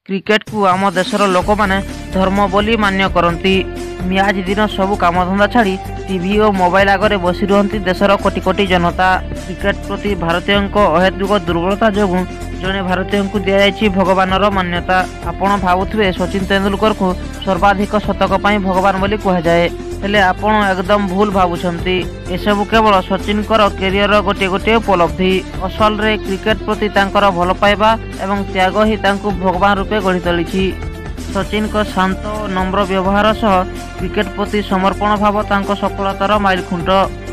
କ୍ରିକେଟକୁ ଆମ ଦେଶର ଲୋକମାନେ ଧର୍ମ ବୋଲି ମାନ୍ୟ କରନ୍ତି। ମ୍ୟାଚ୍ ଦିନ ସବୁ କାମଧନ୍ଦା ଛାଡ଼ି ଟିଭି ଓ ମୋବାଇଲ ଆଗରେ ବସି ରୁହନ୍ତି ଦେଶର କୋଟି କୋଟି ଜନତା। କ୍ରିକେଟ ପ୍ରତି ଭାରତୀୟଙ୍କ ଅହେତୁକ ଦୁର୍ବଳତା ଯୋଗୁଁ ଜଣେ ଭାରତୀୟଙ୍କୁ ଦିଆଯାଇଛି ଭଗବାନର ମାନ୍ୟତା। ଆପଣ ଭାବୁଥିବେ ସଚିନ ତେନ୍ଦୁଲକରଙ୍କୁ ସର୍ବାଧିକ ଶତକ ପାଇଁ ଭଗବାନ ବୋଲି କୁହାଯାଏ। ହେଲେ ଆପଣ ଏକଦମ ଭୁଲ ଭାବୁଛନ୍ତି। ଏସବୁ କେବଳ ସଚିନଙ୍କର କ୍ୟାରିୟରର ଗୋଟିଏ ଗୋଟିଏ ଉପଲବ୍ଧି। ଅସଲରେ କ୍ରିକେଟ ପ୍ରତି ତାଙ୍କର ଭଲ ପାଇବା ଏବଂ ତ୍ୟାଗ ହିଁ ତାଙ୍କୁ ଭଗବାନ ରୂପେ ଗଢ଼ି ତୋଳିଛି। ସଚିନଙ୍କ ଶାନ୍ତ ଓ ନମ୍ର ବ୍ୟବହାର ସହ କ୍ରିକେଟ ପ୍ରତି ସମର୍ପଣ ଭାବ ତାଙ୍କ ସଫଳତାର ମାଇଲଖୁଣ୍ଟ।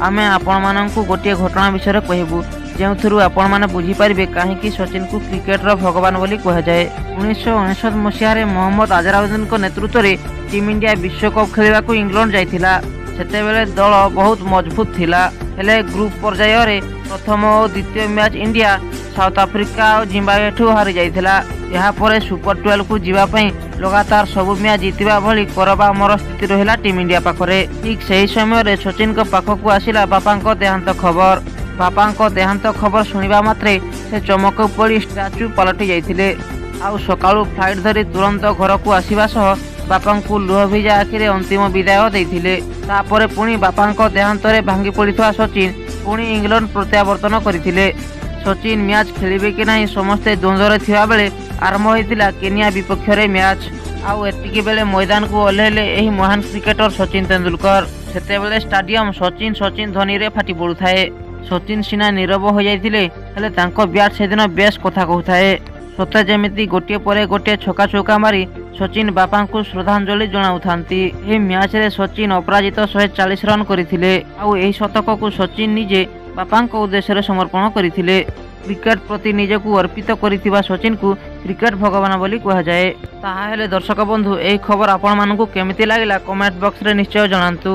ଆମେ ଆପଣମାନଙ୍କୁ ଗୋଟିଏ ଘଟଣା ବିଷୟରେ କହିବୁ, ଯେଉଁଥିରୁ ଆପଣମାନେ ବୁଝିପାରିବେ କାହିଁକି ସଚିନଙ୍କୁ କ୍ରିକେଟର ଭଗବାନ ବୋଲି କୁହାଯାଏ। 1999 ମସିହାରେ ମହମ୍ମଦ ଆଜହାରୁଦ୍ଦିନଙ୍କ ନେତୃତ୍ୱରେ ଟିମ୍ ଇଣ୍ଡିଆ ବିଶ୍ୱକପ୍ ଖେଳିବାକୁ ଇଂଲଣ୍ଡ ଯାଇଥିଲା। ସେତେବେଳେ ଦଳ ବହୁତ ମଜବୁତ ଥିଲା। ହେଲେ ଗ୍ରୁପ ପର୍ଯ୍ୟାୟରେ ପ୍ରଥମ ଓ ଦ୍ୱିତୀୟ ମ୍ୟାଚ୍ ଇଣ୍ଡିଆ ସାଉଥ ଆଫ୍ରିକା ଓ ଜିମ୍ବାୱେଠୁ ହାରିଯାଇଥିଲା। ଏହାପରେ ସୁପର 12କୁ ଯିବା ପାଇଁ ଲଗାତାର ସବୁ ମ୍ୟାଚ୍ ଜିତିବା ଭଳି କରବା ମର ସ୍ଥିତି ରହିଲା ଟିମ୍ ଇଣ୍ଡିଆ ପାଖରେ। ଠିକ୍ ସେହି ସମୟରେ ସଚିନଙ୍କ ପାଖକୁ ଆସିଲା ବାପାଙ୍କ ଦେହାନ୍ତ ଖବର। ବାପାଙ୍କ ଦେହାନ୍ତ ଖବର ଶୁଣିବା ମାତ୍ରେ ସେ ଚମକ ପଡ଼ି ଷ୍ଟାଚ୍ୟୁ ପାଲଟି ଯାଇଥିଲେ। ଆଉ ସକାଳୁ ଫ୍ଲାଇଟ୍ ଧରି ତୁରନ୍ତ ଘରକୁ ଆସିବା ସହ ବାପାଙ୍କୁ ଲୁହଭିଜା ଆଖିରେ ଅନ୍ତିମ ବିଦାୟ ଦେଇଥିଲେ। ତାପରେ ପୁଣି ବାପାଙ୍କ ଦେହାନ୍ତରେ ଭାଙ୍ଗି ପଡ଼ିଥିବା ସଚିନ ପୁଣି ଇଂଲଣ୍ଡ ପ୍ରତ୍ୟାବର୍ତ୍ତନ କରିଥିଲେ। ସଚିନ ମ୍ୟାଚ୍ ଖେଳିବେ କି ନାହିଁ ସମସ୍ତେ ଦ୍ୱନ୍ଦ୍ୱରେ ଥିବାବେଳେ ଆରମ୍ଭ ହୋଇଥିଲା କେନିଆ ବିପକ୍ଷରେ ମ୍ୟାଚ୍। ଆଉ ଏତିକି ବେଳେ ମଇଦାନକୁ ଓହ୍ଲାଇଲେ ଏହି ମହାନ କ୍ରିକେଟର ସଚିନ ତେନ୍ଦୁଲକର। ସେତେବେଳେ ଷ୍ଟାଡିୟମ ସଚିନ ସଚିନ ଧ୍ୱନିରେ ଫାଟି ପଡୁଥାଏ। ସଚିନ ସିନା ନୀରବ ହୋଇଯାଇଥିଲେ, ହେଲେ ତାଙ୍କ ବ୍ୟାଟ୍ ସେଦିନ ବେଶ୍ କଥା କହୁଥାଏ। ସତେ ଯେମିତି ଗୋଟିଏ ପରେ ଗୋଟିଏ ଛକା ଚୌକା ମାରି ସଚିନ ବାପାଙ୍କୁ ଶ୍ରଦ୍ଧାଞ୍ଜଳି ଜଣାଉଥାନ୍ତି। ଏହି ମ୍ୟାଚରେ ସଚିନ ଅପରାଜିତ 140 ରନ୍ କରିଥିଲେ। ଆଉ ଏହି ଶତକକୁ ସଚିନ ନିଜେ ବାପାଙ୍କ ଉଦ୍ଦେଶ୍ୟରେ ସମର୍ପଣ କରିଥିଲେ। କ୍ରିକେଟ ପ୍ରତି ନିଜକୁ ଅର୍ପିତ କରିଥିବା ସଚିନଙ୍କୁ କ୍ରିକେଟ ଭଗବାନ ବୋଲି କୁହାଯାଏ। ତାହାହେଲେ ଦର୍ଶକ ବନ୍ଧୁ, ଏହି ଖବର ଆପଣମାନଙ୍କୁ କେମିତି ଲାଗିଲା କମେଣ୍ଟ ବକ୍ସରେ ନିଶ୍ଚୟ ଜଣାନ୍ତୁ।